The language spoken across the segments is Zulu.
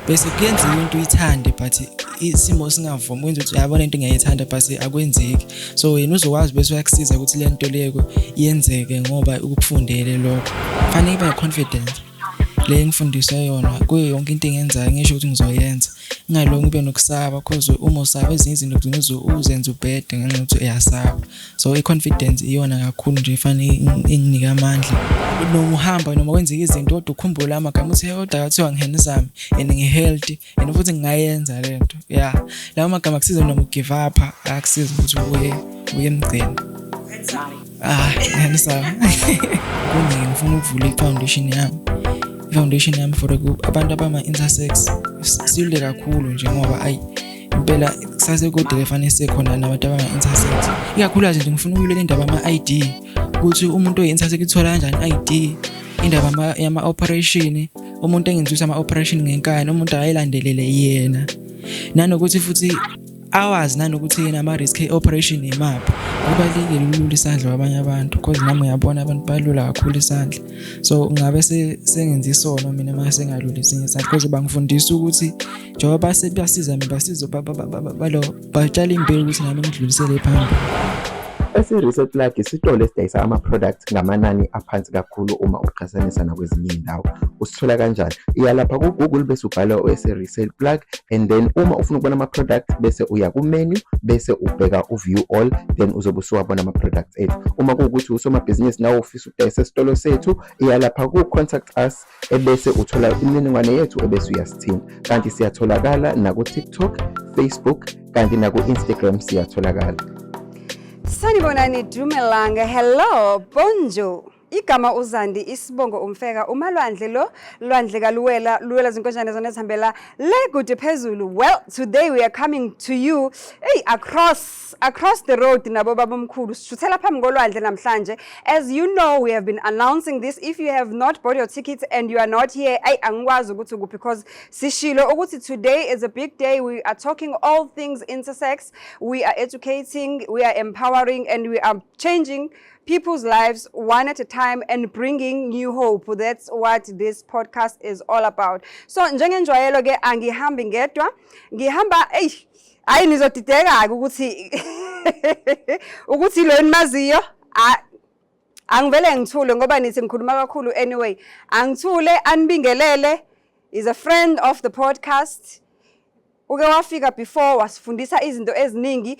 Bese kuyenzeka into uyithande, but isimo singavumi kwenza ukuthi uyabona into ngiyayithanda, but akwenzeki. So wena uzokwazi bese uyakusiza ukuthi le nto leyo yenzeke ngoba ukufundele lokho. Fanele ibe ne-confidence le engifundiswe yona kuyo yonke into engiyenzayo. Ngisho ukuthi ngizoyenza, ngingalokhu ngibe nokusaba, 'cause uma usaba ezinye izinto ugcina uzenze ubhede ngenxa yokuthi uyasaba. So i-confidence iyona kakhulu nje efanele inginike amandla. Noma uhamba, noma kwenzeka izinto, kodwa ukhumbule amagama uthi, "Kodwa kuthiwa ngi-handsome and ngi-healthy and futhi ngingayenza le nto." Ya, lawo magama akusiza noma u-give up, akusiza ukuthi uye emgceni. Ah, handsome. Kuningi ngifuna ukuvula i-foundation yami, i-foundation yami for abantu abama-intersex. Silule kakhulu nje ngoba ayi impela kusasekude lefanele sikhona nabantu abama-intersex, ikakhulukazi nje ngifuna ukuyilwela indaba yama-ID, ukuthi umuntu oyi-intersex uthola kanjani i-ID, indaba yama-operation, umuntu engenziwa ama-operation ngenkani, umuntu akayilandelele yena, nanokuthi futhi awazi nanokuthi yena ama-risk e-operation imaphi. Kubalulekile ukulula isandla kwabanye abantu, 'cause nami ngiyabona abantu balula kakhulu isandla, so ngabe sengenza isono mina uma sengalula esinye isandla, 'cause bangifundisa ukuthi njengoba basiza mina, basiza balo batshala imbewu ukuthi nami ngidlulisele phambili. Esi-Resale Plug isitolo esidayisa ama-products ngamanani aphansi kakhulu uma uqhathanisa nakwezinye iy'ndawo. Usithola kanjani? Iya lapha ku-Google bese ubhala o-SA Resale Plug, and then uma ufuna ukubona ama-products bese uya ku-menu, bese ubheka u-view all, then uzobe usuwabona ama-products ethu. Uma kuwukuthi usomabhizinisi nawe ufisa ukudayisa esitolo sethu, iya lapha ku-contact us, ebese uthola imininingwane yethu, ebese uyasithinta. Kanti siyatholakala naku-TikTok, Facebook, kanti naku-Instagram siyatholakala. Sanibonani, dumelang, hello, bonjour. Igama uZandi, isibongo umfeka, umalwandle lo, lwandle kaluwela, luwela zinkonjane zona ezihambela le kude phezulu. Well, today we are coming to you, hey, across the road nabo babomkhulu. Sishuthela phambi kolwandle namhlanje. As you know, we have been announcing this. If you have not bought your tickets and you are not here, ay angikwazi ukuthi ukuphi, because sishilo ukuthi today is a big day. We are talking all things intersex. We are educating, we are empowering, and we are changing people's lives one at a time and bringing new hope. That's what this podcast is all about. So njengenjwayelo ke angihambi ngedwa, ngihamba, ey, hayi, nizodideka ke ukuthi lo nimaziyo. Angivele ngithule ngoba nithi ngikhuluma kakhulu. Anyway, angithule, anibingelele. Is a friend of the podcast. Uke wafika before, wasifundisa izinto eziningi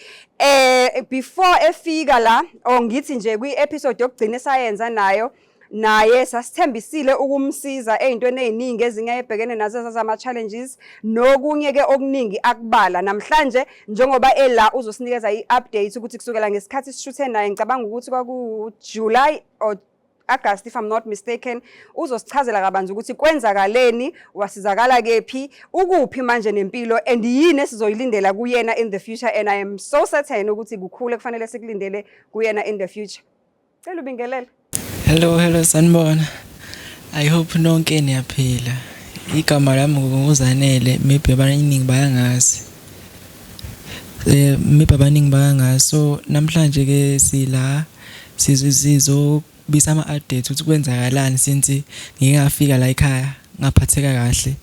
before efika la, or ngithi nje kwi episode yokugcina esayenza nayo naye, sasithembisile ukumsiza ey'ntweni ey'ningi ezinye ebhekene nazo zama challenges nokunye ke okuningi akubala. Namhlanje njengoba ela uzosinikeza i-update ukuthi kusukela ngesikhathi sishuthe naye, ngicabanga ukuthi kwaku July or August if I'm not mistaken, uzosichazela kabanzi ukuthi kwenzakaleni, wasizakala kephi, ukuphi manje nempilo, and yini esizoyilindela kuyena in the future. And I am so certain ukuthi kukhule kufanele sikulindele kuyena in the future. Cela ubingelele. Hello, hello, sanibona. I hope nonke niyaphila. Igama lami nguZanele, maybe abaningi bayangazi. Maybe abaningi bayangazi. So namhlanje ke sila sizobisa ama-updates ukuthi kwenzakalani since ngike ngafika la ekhaya ngaphatheka kahle.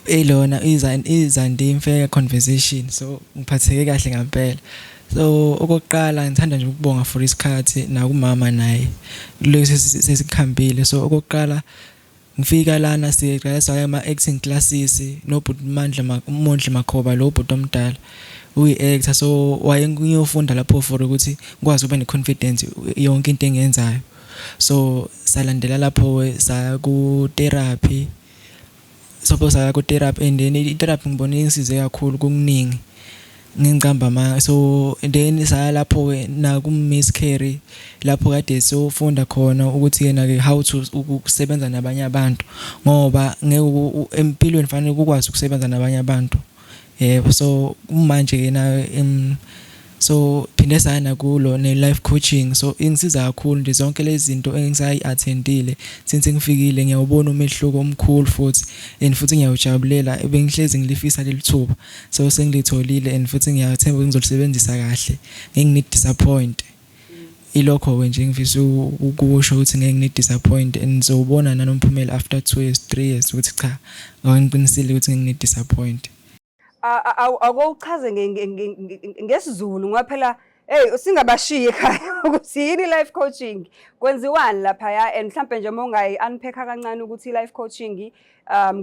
Elona iza izandi imfeka conversation, so ngiphatheke kahle ngempela. So okokuqala ngithanda nje ukubonga for isikhathi nakumama naye kulesi sesikhambile. So okokuqala ngifika lana siqala saya ama acting classes nobhuti Mandla, uMondli Makhoba, lo bhuti omdala uyi-actor, so waye ngiyofunda lapho for ukuthi ngikwazi ukuba ne-confidence yonke into engiyenzayo. So salandela lapho saya ku therapy, so saya ku therapy, and then i-therapy ngibone ingisize kakhulu kukuningi, ngingicamba amanga. So and then saya lapho ke na ku Miss Carey, lapho kade siyofunda khona ukuthi yena ke how to ukusebenza nabanye abantu, ngoba ngeke empilweni fanele ukwazi ukusebenza nabanye abantu, yebo. So manje ke na so phinde saya nakulo ne life coaching, so ingisiza kakhulu nje zonke lezi zinto engisayi-attendile since ngifikile. Ngiyawubona umehluko omkhulu futhi, and futhi ngiyawujabulela, bengihlezi ngilifisa leli thuba, so sengilitholile, and futhi ngiyathemba ukuthi ngizolisebenzisa kahle, ngeke ngini-disappoint. Ilokho-ke nje engifisa ukusho ukuthi ngeke ngini-disappoint and nizowubona nanomphumela after 2 years, 3 years ukuthi cha, ngiqinisile ukuthi ngeke ngini-disappoint. Ake uchaze ngesiZulu ngoba phela hey, singabashiyi ekhaya ukuthi yini life coaching, kwenziwani laphaya, and mhlambe nje uma ungayi-unpack kancane ukuthi i-life coaching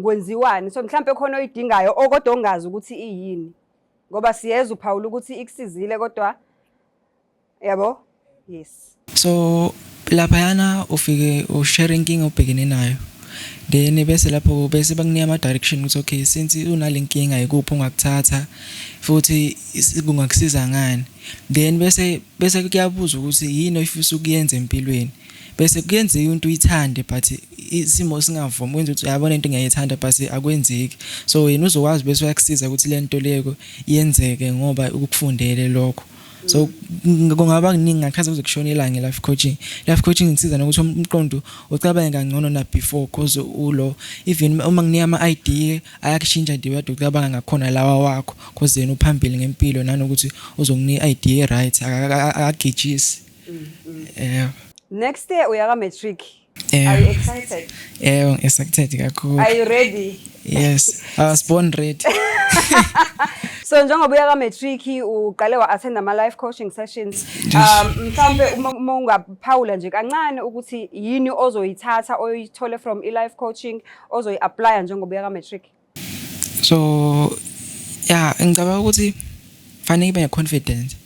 kwenziwani, so mhlambe khona oyidingayo okodwa ongazi ukuthi iyini, ngoba siyeza uphawula ukuthi ikusizile kodwa yabo, yes. So laphayana ufike ushare inkinga obhekene nayo, then bese lapho bese bakunika ama-direction ukuthi okay, since unale nkinga, ikuphi ongakuthatha futhi kungakusiza ngani. Then bese kuyabuza ukuthi yini oyifisa ukuyenza empilweni, bese kuyenzeka into uyithande but isimo singavumi, kwenza ukuthi uyabona into ngiyayithanda but akwenzeki. So wena uzokwazi bese uyakusiza ukuthi le nto leyo yenzeke ngoba ukufundele lokho. So kungaba kuningi, ngachaza kuze kushone ilanga. Life coaching ngisiza nokuthi umqondo ucabange kangcono na before, cause ulo even uma nginika ama-idea ayakushintsha nje kade ucabanga ngakhona lawa wakho, cause yena uphambili ngempilo nanokuthi uzokunika i-idea right, akagijisi, yebo. Next year uya ka-matric. Are you excited? Yebo, excited kakhulu. Are you ready? Yes, I was born ready. So njengoba uya ka-matric, uqale wa-attend ama-life coaching sessions, mhlawumbe uma ungaphawula nje kancane ukuthi yini ozoyithatha oyithole from i-life coaching ozoyi-applya njengoba uya ka-matric. So yeah, ngicabanga ukuthi fanele ibe ne-confidence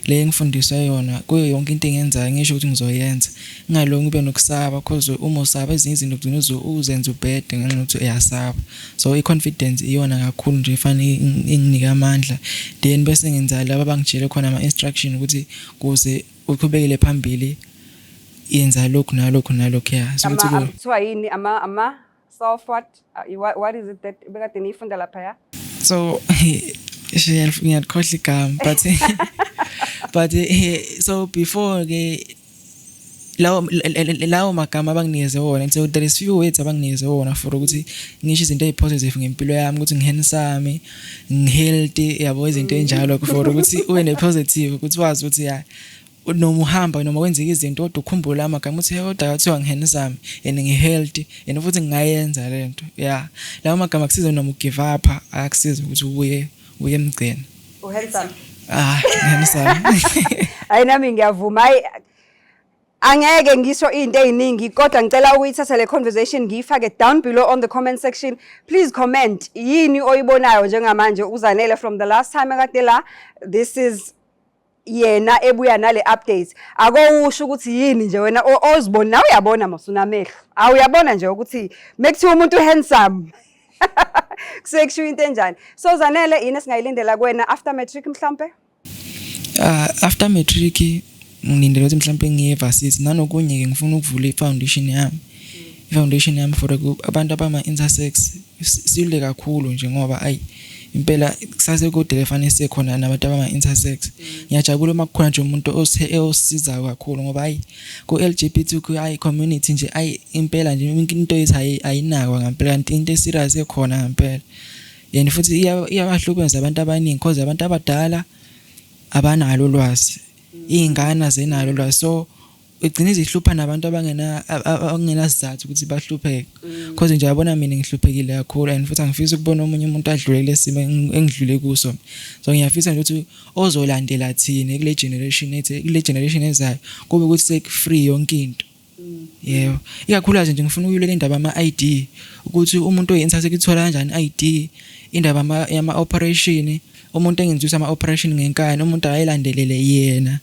le engifundiswe yona kuyo yonke into engiyenzayo, ngisho ukuthi ngizoyenza, ngingalongi ube nokusaba, cause uma usaba ezinye izinto ugcina uzenza ubhede ngenxa yokuthi uyasaba. So i-confidence iyona kakhulu nje efanele inginike amandla, then bese ngenza laba abangitshele khona ama-instruction ukuthi kuze uqhubekele phambili yenza lokhu nalokhu nalokhu, ya, so ukuthi Kuthiwa yini, ama self what? What is it that bekade niyifunda laphaya? So ngiyakhohlwa igama, but so before ke lawo magama abanginikeze wona, so there is few words abanginikeze wona for ukuthi ngisho izinto ezipositive ngempilo yami, ukuthi ngihandsome, ngihealthy, yabo, izinto enjalo, for ukuthi ube ne-positive, ukuthi wazi ukuthi ya, noma uhamba noma kwenzeka izinto kodwa ukhumbule amagama uthi kodwa kuthiwa ngihandsome and ngihealthy and futhi ngingayenza lento. Ya, lawo magama akusiza noma ugive up, ayakusiza ukuthi ubuye uye emgceni. U-handsome. Ah, ngihandsome. Hayi, nami ngiyavuma. Hayi, angeke ngisho into eziningi kodwa ngicela ukuyithatha le conversation ngiyifake down below on the comment section. Please comment yini oyibonayo njengamanje uZanele from the last time akade la. This is yena ebuya nale update. Akowusho ukuthi yini nje wena ozibona nawe, uyabona mos unamehlo. Awuyabona nje ukuthi mekuthiwa umuntu handsome kusuke kushiwo into enjani. So Zanele, yini esingayilindela kuwena after matric mhlambe? After matric ngilindele ukuthi mhlawumbe ngiye evarsity, nanokunye ke ngifuna ukuvula i-foundation yami, i-foundation yami for abantu abama-intersex. Silwe kakhulu nje ngoba ayi, impela kusasekude le fanele siye khona nabantu abama-intersex. Ngiyajabula uma kukhona nje umuntu osizayo kakhulu ngoba ayi, ku-LGBTQI community nje, ayi, impela nje into yethu ayinakwa ngampela, kanti into eserious ekhona ngampela and futhi iyabahlukumeza abantu abaningi, cause abantu abadala abanalo ulwazi, iy'ngane azinalo ulwazi, so igcina izihlupha nabantu abangenasizathu ukuthi bahlupheke, cause nje yabona mina ngihluphekile kakhulu and futhi angifisi ukubona omunye umuntu adlule kule simo engidlule kuso. So ngiyafisa nje ukuthi ozolandela thina kule generation ethi kule generation ezayo kube ukuthi seku-free yonke into, yebo. Ikakhulukazi nje ngifuna ukuyilwela indaba yama-ID, ukuthi umuntu oyi-intersex ithola kanjani i-ID, indaba yama-operation, umuntu engenzisa ama-operation ngenkani, umuntu akayilandelele yena,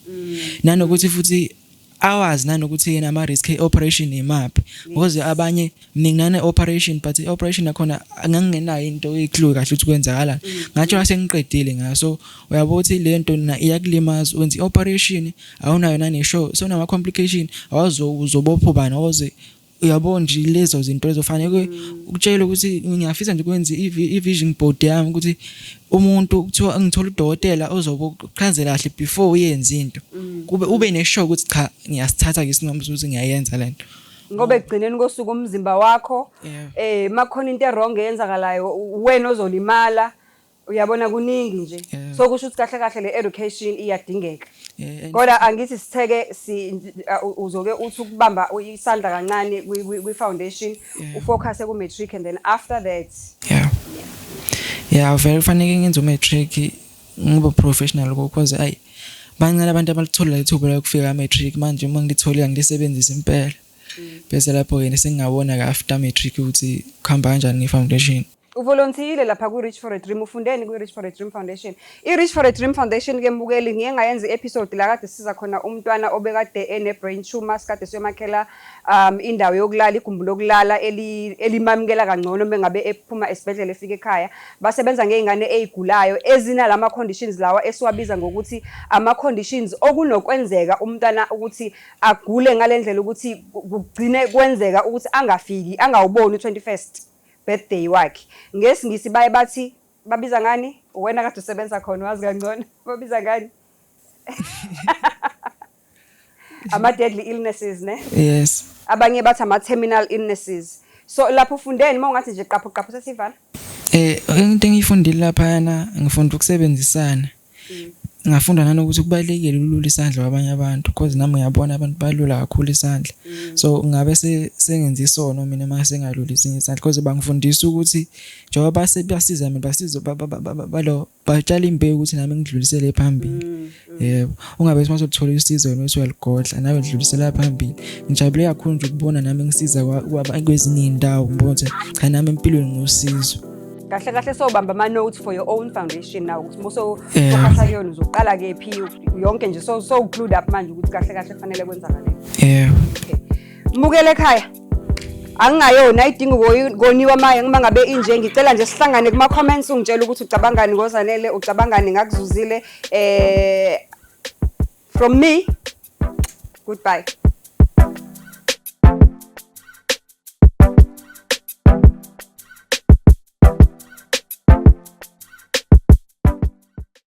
nanokuthi futhi awazi nanokuthi yena ama-risk e-operation imaphi, because abanye mina nane-operation but i-operation yakhona ngangingenayo into i-clue kahle ukuthi kwenzakalani, ngatsho sengiqedile ngayo. So uyabo ukuthi le nto na iyakulimaza, wenza i-operation awunayo nane-sure, so nama-complication awazi uzobopha ubani, awazi, uyabo nje lezo zinto lezo. Fanele ukutshela ukuthi ngiyafisa nje ukwenza i-vision board yami ukuthi umuntu kuthiwa ngithola udokotela ozobe uchazela kahle before uyenze into, kube ube nesure ukuthi cha, ngiyasithatha ke isinqumo sokuthi ngiyayenza lento. Ngoba ekugcineni kosuku umzimba wakho, makukhona into e-wrong eyenzakalayo, wena ozolimala. Uyabona, kuningi nje. So kusho ukuthi kahle kahle le education iyadingeka. And Kodwa angithi sitheke si uzoke uthi ukubamba isandla kancane kwi-foundation, ufocus ku-matric and then after that. Yeah, vele kufanele ngenze umatric, ngibe professional, because ayi, bancane abantu abalithola ithuba lokufika ka-matric. Manje uma ngilitholile, ngilisebenzise impela, bese lapho-ke sengingabona-ke after matric ukuthi kuhamba kanjani nge-foundation. Uvolonthiyile lapha kwi-Reach for a Dream. Ufundeni kwi-Reach for a Dream Foundation? I-Reach for a Dream Foundation ke, mbukeli, ngiye ngayenza i-episode la kade siza khona umntwana obekade ene-brain tumor, sikade siyomakhela indawo yokulala, igumbi lokulala elimamukela kangcono mengabe ephuma esibhedlela efika ekhaya. Basebenza ngey'ngane ey'gulayo ezinalama conditions lawa esiwabiza ngokuthi ama-conditions okunokwenzeka umntwana ukuthi agule ngale ndlela ukuthi kugcine kwenzeka ukuthi angafiki, angawuboni u-21st birthday wakhe. NgesiNgisi baye bathi, babiza ngani? Wena kade usebenza khona, wazi kangcono. Babiza ngani? Ama-deadly illnesses, ne? Yes. Abanye bathi ama-terminal illnesses. So lapho ufundeni, uma ungathi nje qaphu qaphu sesivala? Into engiyifundile laphayana, ngifunda ukusebenzisana. Ngafunda nanokuthi kubalulekile ukulula isandla kwabanye abantu, because nami ngiyabona abantu balula kakhulu isandla. So ngabe sengenza isono mina uma sengalula esinye isandla, because bangifundisa ukuthi njengoba base basiza mina, basiza balo batshala imbewu ukuthi nami ngidlulisele phambili. Yebo, ungabe uma usizo wena uthi uyaligodla, nawe dlulisela phambili. Ngijabule kakhulu nje ukubona nami ngisiza kwezinye iy'ndawo, ngibona ukuthi cha, nami empilweni ngosizo. Kahle kahle sobamba ama-notes for your own foundation now, ukuthi muso focus kuyona, uzoqala kephi yonke nje, so clued up manje ukuthi kahle kahle kufanele kwenzakaleni. Yebo. Okay. Mbukele ekhaya, angingayona idinga koniwa maye ngima ngabe inje. Ngicela nje sihlangane kuma comments, ungitshela ukuthi ucabangani ngoZanele, ucabangani ngakuzuzile. From me, goodbye.